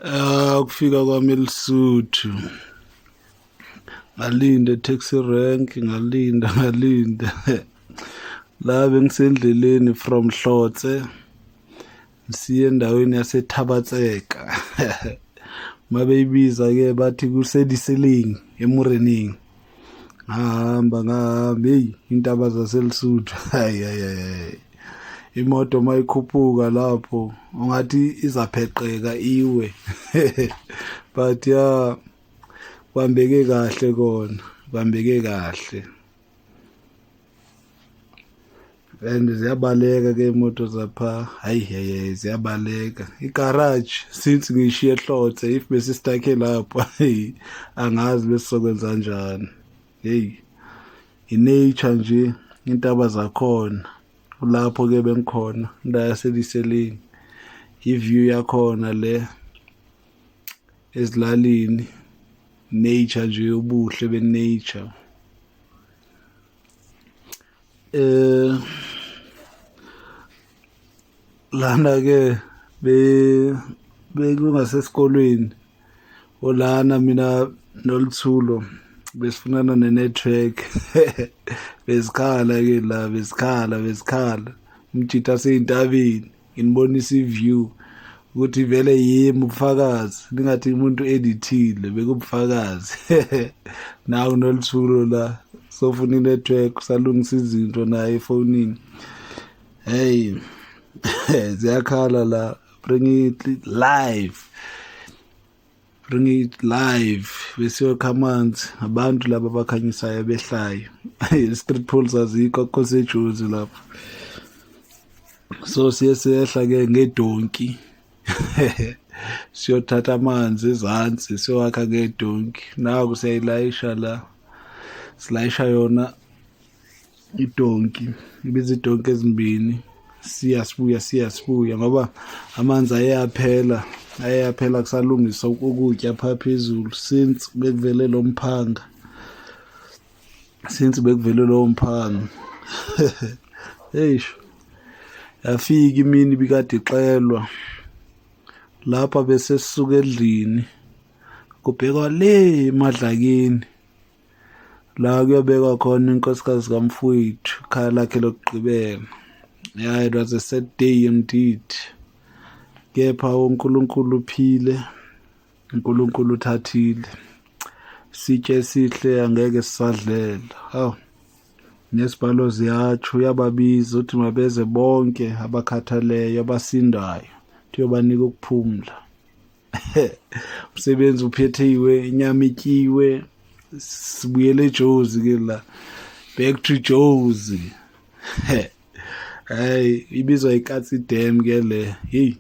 Ah, ukufika kwami eLesotho ngalinda e-taxi rank, ngalinda ngalinda la bengisendleleni from Hlotse siye endaweni yaseThabatseka. Mabeyibiza ke bathi kuseDiseleng eMureneng. Ngahamba ngahamba, hey, intaba zaseLesotho, hayi hayi hayi, imoto mayikhuphuka lapho ungathi izapheqeka iwe. But ya, kwambeke kahle kona, kwambeke kahle and ziyabaleka ke imoto zapha, hayi hayi, ziyabaleka. Igarage since ngishiye eHlotse, if besistakhe lapho, hayi, angazi besizokwenza kanjani. Hey, i-nature nje, intaba zakhona kulapho ke bengikhona, indawo yaseLiseleng, i-view yakhona le ezilalini, nature nje, ubuhle be-nature. Lana ke be bekungasesikolweni olana mina nolithulo besifunana ne-network, besikhala ke la, besikhala besikhala, umjita seyintabeni, nginibonisa i-view ukuthi vele yimi ubufakazi, ningathi umuntu edithile, bekubufakazi. Nawu nolithulo la, sofuna i-network, salungisa izinto naye efonini. Hey, ziyakhala la, bring it live, bring it live. Besiyokha amanzi, abantu laba abakhanyisayo behlayo, street poles azikho, akukho seJozi lapho, so siye sehla ke ngedonki siyothatha amanzi ezansi, siyowakha ngedonki. Naku siyayilayisha la, silayisha yona idonki, ibiza idonki ezimbini, siya sibuya, siya sibuya, ngoba amanzi ayeyaphela, ayeyaphela kusalungisa ukutya pha phezulu since bekuvele lo mphanga, since bekuvele lowo mphanga. Eish, yafika imini ibikade ixelwa lapha, bese sisuka endlini kubhekwa le emadlakeni la kuyobekwa khona inkosikazi kamfowethu, ikhaya lakhe lokugqibela. Yeah, it was a sad day indeed, kepha uNkulunkulu uphile, uNkulunkulu uthathile, sitshe esihle angeke sisadlela. Hawu, nesibhalo ziyatsho, uyababiza uthi mabeze bonke abakhathaleyo abasindayo, uyobanika ukuphumla. Umsebenzi uphethiwe, inyama ityiwe, sibuyele eJozi ke la, back to Jozi. Hey, ibizwa iKatsi Dam ke le, hey,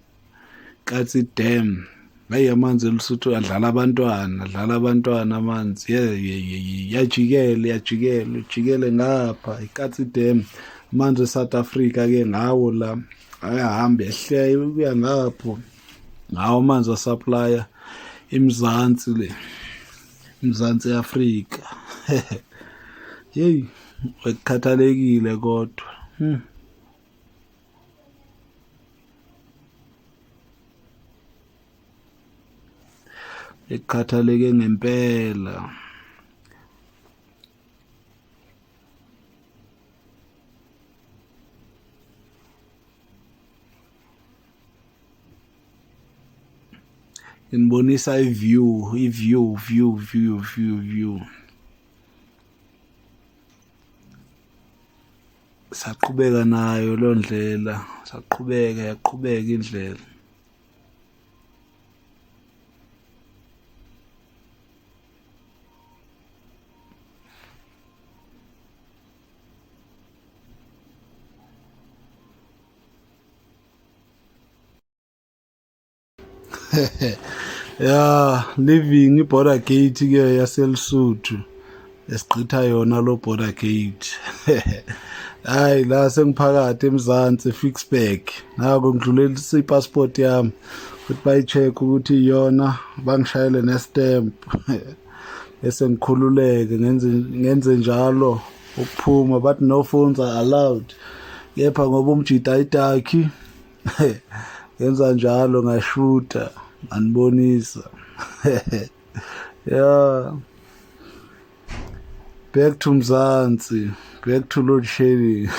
Katsi Dam. Hayi, amanzi eLesotho adlala abantwana, adlala abantwana amanzi. Yeah, yajikele, yajikele, ujikele ngapha iKatsi Dam. Amanzi eSouth Africa ke ngawo la, ayahamba ehle kuya ngapho, ngawo amanzi asupplya iMzansi le, iMzansi Afrika. Hey, ekukhathalekile kodwa. Ekukhathaleke ngempela. Nginibonisa i-view, i-view, view, view, view, view. Saqhubeka nayo lo ndlela, saqhubeka, yaqhubeka indlela. Ya, leaving i-border gate ke yaseLesotho, esigqitha yona lo border gate. Hayi, la sengiphakathi eMzansi, Ficksburg. Nako ngidlulelisa i-passport yami ukuthi bayi-check ukuthi iyona, bangishayele ne-stamp bese ngikhululeke, ngenze njalo ukuphuma. But no phones are allowed, kepha ngoba umjida ayidakhi, ngenza njalo, ngashuta. Nganibonisa. Yeah. Back to Mzansi, back to load shedding.